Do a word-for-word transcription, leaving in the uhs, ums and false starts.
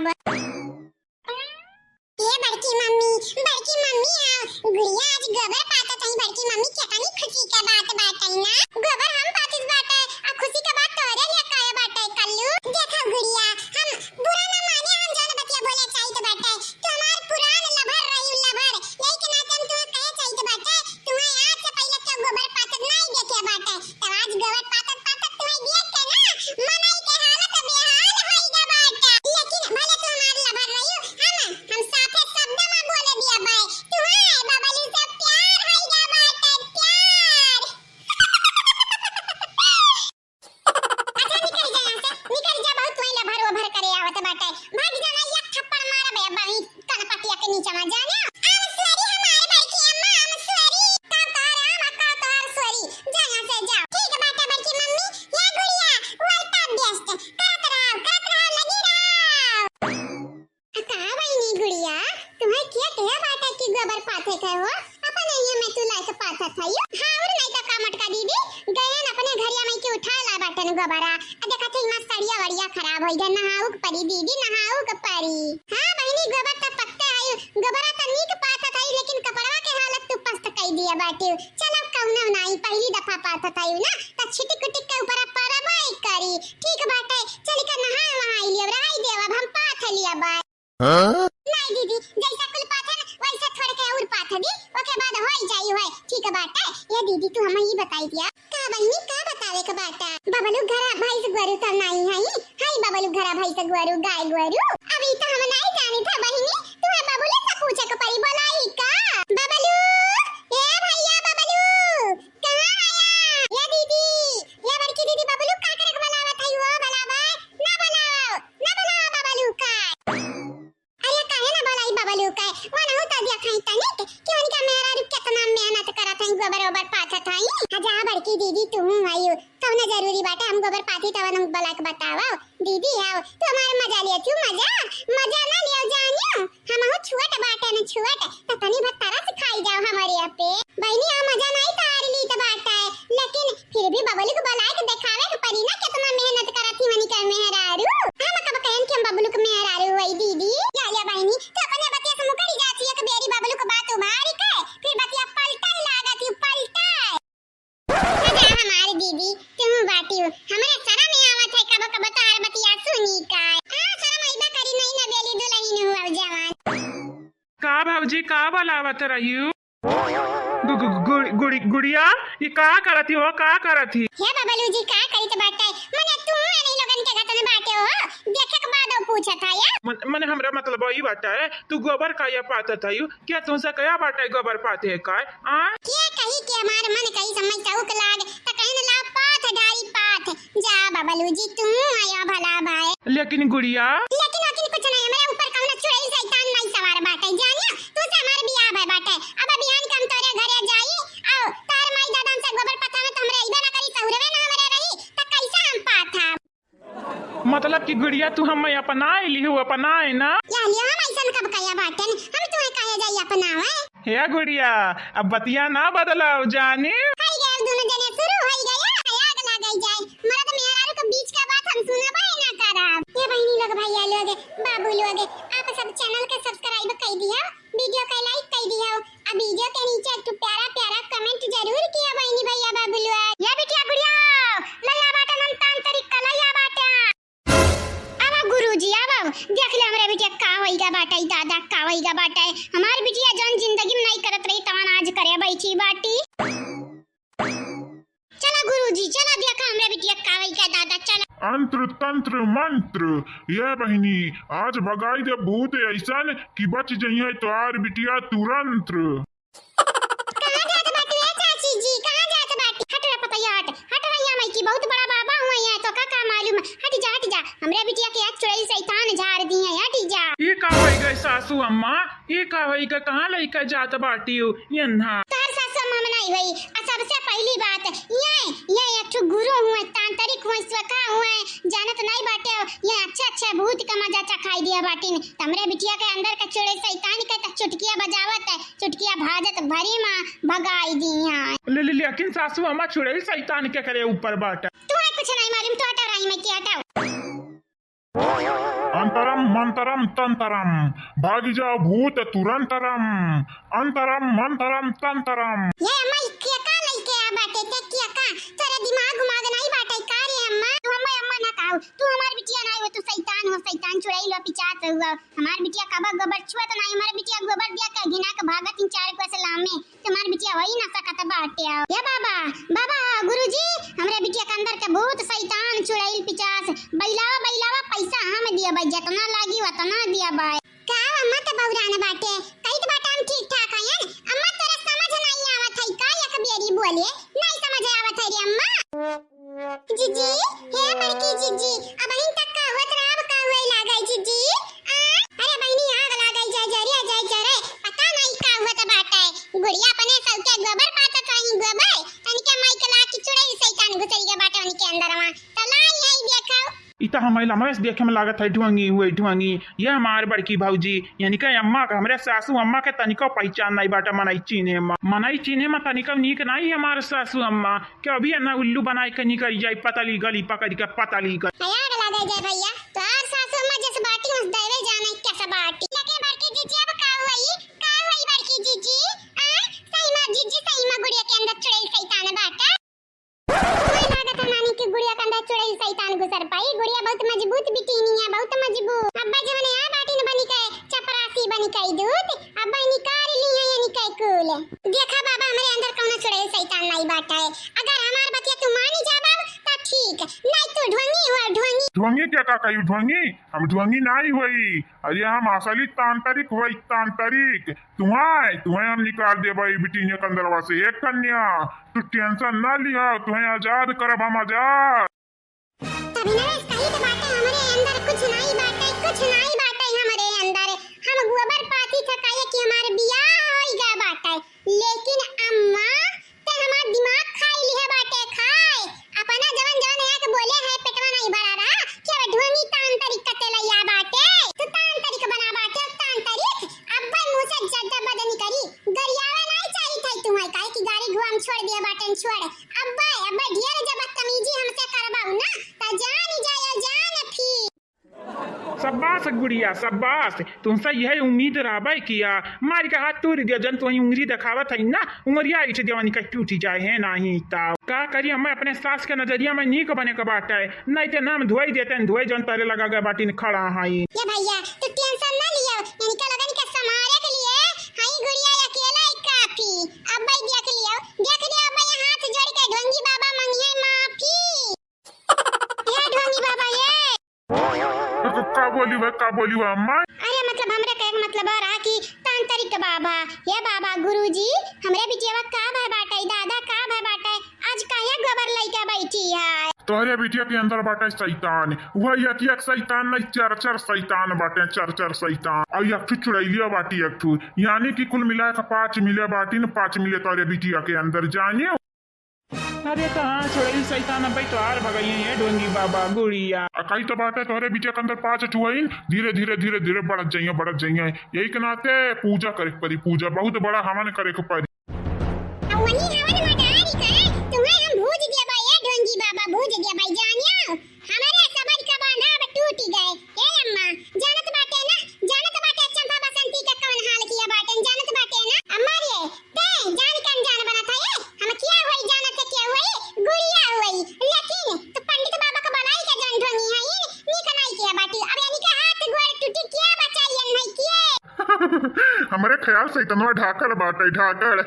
ए बड़की मम्मी, बड़की मम्मी, आओ। गुड़िया आज गोबर पाथत हई बड़की मम्मी, केतनी खुशी के बात बाटे ना। गोबर हम पाथित बाटे, आ खुशी के बात तोहरे लिए काहे बाटे कल्लू? देखो गुड़िया, हम बुरा ना माने, हम जौन बतिया बोले चाहित बाटे। तू हमार पुरान lover रही, lover। यही के नाते हम तुम्हें कहे चाहित बाटे, तुम्हें आज से पहले क्यों गोबर पाथत नहीं देखे बाटे। तब आज गोबर पाथत पाथत तुम्हें देख के ना मनई के हालत बेहाल होई गा बाटे। लेकिन भले तू हमार lover रही, हम, हम साफे शब्द में बोले दिया बाय, तुम्हें बबलू से प्यार होई गा बाटे, प्यार। अच्छा, निकल जा यहाँ से, निकल जा, बहुत वही लभर ओभर करे आवत बाटे। भाग जा ना, एक थप्पड़ मारबे अब्बा ई कनपटिया के नीचे में, जाने? I'm sorry हमारे बड़की अम्मा, I'm sorry। का तोहार आम, का तोहार sorry, जा यहाँ से, जाओ। ठीक बाटे बड़की मम्मी, या गुड़िया, all the best। करत रहो, करत रहो, लगी रहो। का बहिनी गुड़िया, तुम्हें किया कहा बाटे कि गोबर पाथे के हो? अपन ये में तू लाइके पाथत हइयो। हाँ, और नहीं तो का मोटका दीदी, गयन अपने घरिया में के उठा ला बाटन गोबरा। आ देखत हई, इमा सड़िया वड़िया खराब होई गए, नहाऊ के परी दीदी, नहाऊ के परी। हाँ बहिनी, गोबर त पत्ते हई, गोबरा त नीक पाथत हई, लेकिन कपड़वा के हालत तू पस्त कई दिया बाटे। चल अब कौनो नाई, पहली दफा पाथत हई ना, त छिटिक उटिक के ऊपर परबई करी। ठीक बाटे, चल के नहाए वहाए लियो, रहाई देव, अब हम पाथ लिया बाय। हाँ? नहीं दीदी, जैसा कुल पाथे ना, वैसा थोड़े के और पाथे दी, ओके बाद होई जाई होए। ठीक बाटे। ये दीदी, तू हमें ई बताई दिया। का बहिनी, का बतावे के बाटे? बबलू घरा भैंस गोरू त नहीं है, हाय बबलू घरा भैंस गोरू, गाय गोरू। अभी तो हम नहीं जानी था बहिनी, तुम्हें बबलू से पूछे के पड़ी, बोलाई का? बबलू, ए भैया बबलू, कहाँ आया? ये दीदी, ये बड़की दीदी, बबलू का करे के बोलावत है वो, बोलावे? ना बोलाओ, ना बोलाओ बबलू का। अरे काहे ना बोलाई बबलू का? वो ना होता दिया खाई तनिक, कि उनका मेहरारू कितना मेहनत करत है, गोबर ओबर पाथत है। हाँ जा बड़की दीदी, तू हूँ आयु, कौनो जरूरी बाटे, हम गोबर पाथी तवन हम बोला के बतावा। दीदी आओ, तू हमार मजा लिया, तू मजा, मजा ना लियो जानियो। हमहू छुअट बाटे न छुअट, त तनी भर तरस खाई जाओ हमरे पे। बहिनी, आ मजा नाई तार ली त बाटे, लेकिन फिर भी बबलू के बोलाए के देखावे के पड़ी ना, कितना मेहनत करत ही मनी कर मेहरारू। हम कब कहन कि हम बबलू के मेहरारू होई दीदी? या, या बहिनी, तो अपने बतिया से मुकरी जाती, एक बेरी बबलू के बात उभारी के, फिर बतिया पलटन लागत ही, पलटन। अरे हमार दीदी, तू बाटियो, हमरा शरम ही आवत है, कबो कबो तोहार बतिया सुनी का। आ, शरम अइबे करी, नई नवेली दुलहिन हुआ जवान। का भौजी, का बोलावत रहियो? गु-, गु-, गु-, गुड़ी-, गुड़िया, ये का करत ही हो, का करत ही? हे बबलू जी, का करित बाटे? मने तू एनी लोगन के घतन बाटे हो, देखे के बाद पूछत है या? मन-, मने हमरा मतलब ई बाटे, तू गोबर का या पाथत हयू? क्या तुमसे कया बाटे गोबर पाथे का? आ? के कही के हमार मन कही समय चौक लाग, त कहन ला पाथ ढाई पाथ। जा बबलू जी, तू आया भला भाई। लेकिन गुड़िया? लेकिन वकिन कुछ नहीं, हमरा ऊपर कौनो चुड़ैल शैतान नहीं सवार बाटे, जानिया? तू से हमार बियाह भय बाटे। अब बिहान के हम तोरे घरे जाई, आओ, तार माई दादा हमसे गोबर पाथा में तो हमरे अइबे ना करी, सहुरवे ना हमरे रही, त कैसे हम पाथा? मतलब कि गुड़िया तू हमें अपनाए लिहू, अपनाए ना? या लियो, हम ऐसन कब कया बाटन? हम तुम्हें काहे जाई अपनावे? हे गुड़िया, अब बतिया ना बदलाओ जानी। हई गया, अब दोनों जने शुरू हई गया, आग लागई जाए। मर्द मेहरारू के बीच का बात हम सुनबे ना करब। ये बहिनी लोग, भैया लोग, बाबू लोग, आप सब channel के subscribe कई दिया। Video के like कई दियो, आ video के नीचे एक ठो प्यारा प्यारा comment जरूर किया बहिनी भैया बाबू लोग। या बिटिया गुड़िया, लइया बाटा नन तांत्रिक का लइया बाटा। आवा गुरुजी, आवा, देख ले हमरे बिटिया का होइगा बाटा, ई दादा का होइगा बाटा। हमार बिटिया जौन जिंदगी में नहीं करत रही, तवन आज करे बैठी बाटी। चला गुरुजी, चला देखा हमरे बिटिया का होई का दादा, चला। अंत्र तंत्र मंत्र, ये बहिनी, आज भगाई दे भूत ऐसन कि बच जइहे तोहार बिटिया तुरंत। कहाँ जात बाटू ए चाची जी, कहाँ जात बाटू? हट रे पतैया, हट, हट रे यहाँ माई की, बहुत बड़ा बाबा हुआ यहाँ, तो का, का मालूम? हट जा, हट जा, हमरे बिटिया के आज चुड़ैल शैतान झाड़ दिए, हट जा। ये का होई गए सासू अम्मा? ई का होई का, कहाँ लइका जात बाटियो यन्हा? तोहर सासु अम्मा में नहीं होई। आ सबसे पहली बात, ये, ये एक ठो गुरु हुए, तांत्रिक हुए, स्वखा हुए, जानत नहीं बाटे, ये अच्छे अच्छे भूत का मजा चखाई दिया बाटिन। त हमरे बिटिया के अंदर का चुड़ैल शैतान के त चुटकिया बजावत है, चुटकिया भाजत भरी माँ भगाई दी है। ले, ले, लेकिन सासू अम्मा चुड़ैल शैतान के करे ऊपर बाटा। तू है कुछ नहीं मालूम, तू हटाओ राई में की हटाओ। अंतरम मंतरम तंतरम, भागि जाव भूत तुरंतरम। अंतरम मंतरम तंतरम। ये अम्मा, ई केका लइके आ बाटे, ते केका? तोरे दिमाग उमाग नाई बाटे का रे अम्मा? तू अम्मा, अम्मा ना कहू, तू हमार बिटिया नाई हो, तू सैतान हो, सैतान चुड़ैल हो, पिचास हो। हमार बिटिया कबो गोबर छुअत नाई, हमार बिटिया गोबर दिया के घिना के भागत तीन चार कोस लामे। तुम्हार बिटिया होई ना सकत बाटे। ए बाबा, बाबा, गुरुजी, हमरे बिटिया के अंदर के भूत, सैतान, चुड़ैल, पिचास, बइलावा, बइलावा, पैसा हम दिया बाई, जतना लागी वतना दिया बाई। का अम्मा त बौरान बाटे, कहित बाटे हम ठीक ठाक हयन। अम्मा तोरा समझ नाई आवत है का, एक बेरी बोले, नाई समझ आवत है रे अम्मा। जीजी, हे बड़की जीजी, अबहिन तक कहत रहा, अब का हुए लागल जीजी? आ? अरे बहिनी, आग लागल, जय जरे, जय जरे। पता नहीं का हुआ त बाटे। गुड़िया अपने सबके गोबर पाथत रही, गोबर। तनिके माइक ला कि चुड़ैल सैतान घुसरी के बाटे उनके अंदरवा। त लाई आई देखो। ई त हम लमैस देखे में लागत है ढोंगी हुए ढोंगी। ये हमार बड़की भौजी, यानी कि अम्मा का, हमरे सासू अम्मा के तनिको पहचान नहीं बाटे, मनई चीन्हे मा, मनई चीन्हे मा तनिको नीक नहीं हमार सासू अम्मा। के अभी ना उल्लू बनाए के निकल जाई पतली गली पकड़ के पतली गली। आग लागल जय भैया, तोहार सासू अम्मा जस बाटी उस दैवे जाने कस बाटी। लेकिन बड़की जीजी अब का हुई, का हुई बड़की जीजी? आ, सही मा जीजी, सही मा गुड़िया के अंदर चुड़ैल सैतान बाटे। तुम्हें लागत है नानी कि गुड़िया के अंदर चुड़ैल सैतान घुसर पाई। गुड़िया बहुत मजबूत बिटिनिया, बहुत मजबूत। अब्बा जवने आ बाटी न बनी के चपरासी बनी के दूध, अब्बा निकाल ली है यानी के कुल। देखा बाबा, हमरे अंदर कौनो चुड़ैल सैतान नहीं बाटे। अगर हमार बतिया तू मानी जाबा त ठीक, नहीं तू ढोंगी हुआ ढोंगी। ढोंगी केका कही ढोंगी? हम ढोंगी नहीं हुई। अरे हम असली तांत्रिक हुई, तांत्रिक। तुहैं, तुहैं हम निकाल देबा ई बिटिनिया के अंदरवा से। एक कन्या, तू tension ना लिहा, तुहैं आजाद करब हम, आजाद। तभी नरेश कही तो बाटे, हमरे अंदर कुछ नाई बाटे, कुछ नाई बाटे हमरे अंदर। हम गोबर पाथी थकाए कि हमार बियाह होई गया बाटे, लेकिन अम्मा ते हमार दिमाग खाई लिहे बाटे, खाए। अपना जवन जवन एक बोले है, पेटवा नाई भरा रहा, कि अब ढोंगी तांत्रिक कते लैया बाटे, तू तांत्रिक बना बाटे, तांत्रिक। अब्बे मुँह से जद्द बद निकरी, गरियावे नाई चाहित है तुम्हें, काहे कि गारी घुआ हम छोड़ दिए बाटे, छोड़। अब्बे, अब्बे ढेर जब बदतमीजी हमसे करबाऊ ना, त जान जायो जान फिर। शाबाश गुड़िया, शाबाश, तुमसे यही उम्मीद रहबे किया। मार के हाथ तोड़ दिया, जन तुहैं उंगरी देखावत है ना, उंगरिया इठ देवनी का टूट जाए है नाही ता। का करी, हमें अपने सास के नजरिया में नीक बने के बाटे, नहीं ते नाम धोई देते हैं, धोई जन तरे लगा गए बाटिन खड़ा है। ये भैया, तू tension ना लियो, इनका लगन के संभाले के लिए हई गुड़िया अकेला ही काफी। अब भाई देख लियो, देख लियो, अब भाई हाथ जोड़ के ढोंगी बाबा मंगिए माफी। ए ढोंगी बाबा, ए। तो का बोली बा, का बोली बा अम्मा? अरे मतलब हमरे कहे के मतलब रहा कि तांत्रिक बाबा, हे बाबा गुरुजी, हमरे बिटिया का भय बाटे, दादा का भय बाटे, आज काहे गोबर लइके बैठी है? तोहरे बिटिया के अंदर बाटे सैतान, वह एक एक सैतान नहीं, चार चार सैतान बाटे, चार चार सैतान। और एक ठो चुड़ैलिया बाटी एक ठो, यानी कि कुल मिला के पाँच मिले बाटिन, पाँच मिले तोहरे बिटिया के अंदर, जानियो। अरे तो हाँ, छोड़ैल सैतान अब्बे तोहार भगइहैं, ये ढोंगी बाबा, गुड़िया। आ कही तो बाटे तोहरे बिटिया के अंदर पाँच ठो हईन, धीरे, धीरे, धीरे, धीरे बढ़त जइहैं, बढ़त जइहैं। यही के नाते पूजा करे के पड़ी, पूजा, बहुत बड़ा हवन करे के पड़ी। अब वही हवन मटारी करे, तुम्हें हम भूज देबा, ये ढोंगी बाबा, भूज देबा, जानियो। हमरे सबर का बांधा अब टूट गए। ए अम्मा, जानत बाटे ना, जानत बाटे चंपा बसंती के कौन हाल किया बाटे, जानत बाटे ना? अम्मा रे, ते जान के अनजान बनत है, हम किया हुई जानत है, किया हुई गुड़िया हुई, लेकिन तू पंडित बाबा के बुलाई के जान ढोंगी है, नीक नाई किया बाटी। अब यानी के हाथ गोड़ टूटी, किया बचाई नहीं किए। हमरे ख्याल से इतना ढाकड़ बाटे, ढाकड़।